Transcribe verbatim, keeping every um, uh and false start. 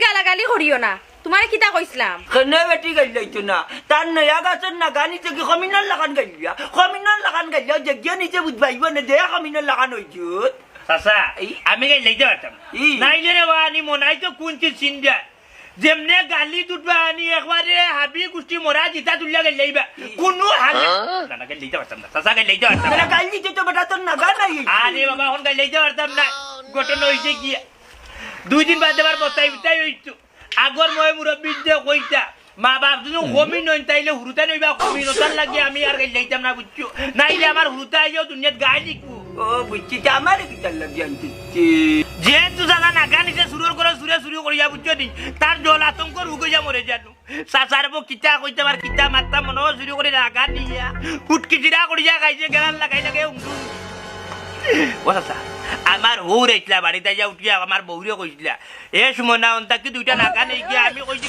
গালাগালি করিও না, তুমারে কিতা কইছলাম? কেনে বেটি গাইল্লাইতো না? তার নয়া গাছর নাগান ইতা কি কমিনর লাখান গাইল্লা? কমিনর লাখান গাইল্লা, যে গিয়া নিচে বুঝবাইব না, যে কমিনর লাখান অইছুত। চাচা, এই? আমি গাইল্লাইতে পারতাম না। ই? নাইলে রে বা, আনি মনাই তো কুনছি সিন্দা। যেমনে গালি দুটবা আনি একবারে হাবি গুষ্টি মরা জিতা তুলিয়া গাইল্লাইবা। ই? কুনু হালে। হ্যাঁ? না, না, গাইল্লাইতে পারতাম না। চাচা, গাইল্লাইতে পারতাম না। বেটা গাইল্লাইতে তো বেটা তোর নাগান নাই। আরে বাবা, অখন গাইল্লাইতে পারতাম না। ঘটনা অইছে গিয়া। দুই দিন বাদে আবার বতাই উতাই অইতো। আগর ময় মুরব্বিয়ে কইতা, মা বাপ যদি কমি নইন, তাইলে হুরুতাইন অইবা কমি, অতার লাগি আমি আর গাইল্লাইতাম না, বুঝছো? নাইলে আমার হুরুতাইন আইয়াও দুনিয়াত গাই লিখবো। ও, বুঝছি, তে আমারে কিতার লাগি আনতে? যেহেতু দাদা নাগা নিচে চুরর ঘরো চুরে চুরি করিয়া, বুঝছো নি? তার জল আতঙ্ক রোগ অইয়া মরে যানু। চাচার বউ কিতা কইতাম আর কিতা মাততাম, মনো অয় চুরি করি নাগা নিয়া। ফুটকি জিরা করিয়া খাইছে, গেলার লাগাই লাগে উংদু। ও চাচা, আমার হউর আইছলা বাড়িত আইয়া উঠিয়া আমার বউরে কইছলা, এ সুমনা, অন্তা কি দুইটা নাগা নেই গিয়া? আমি কইছি,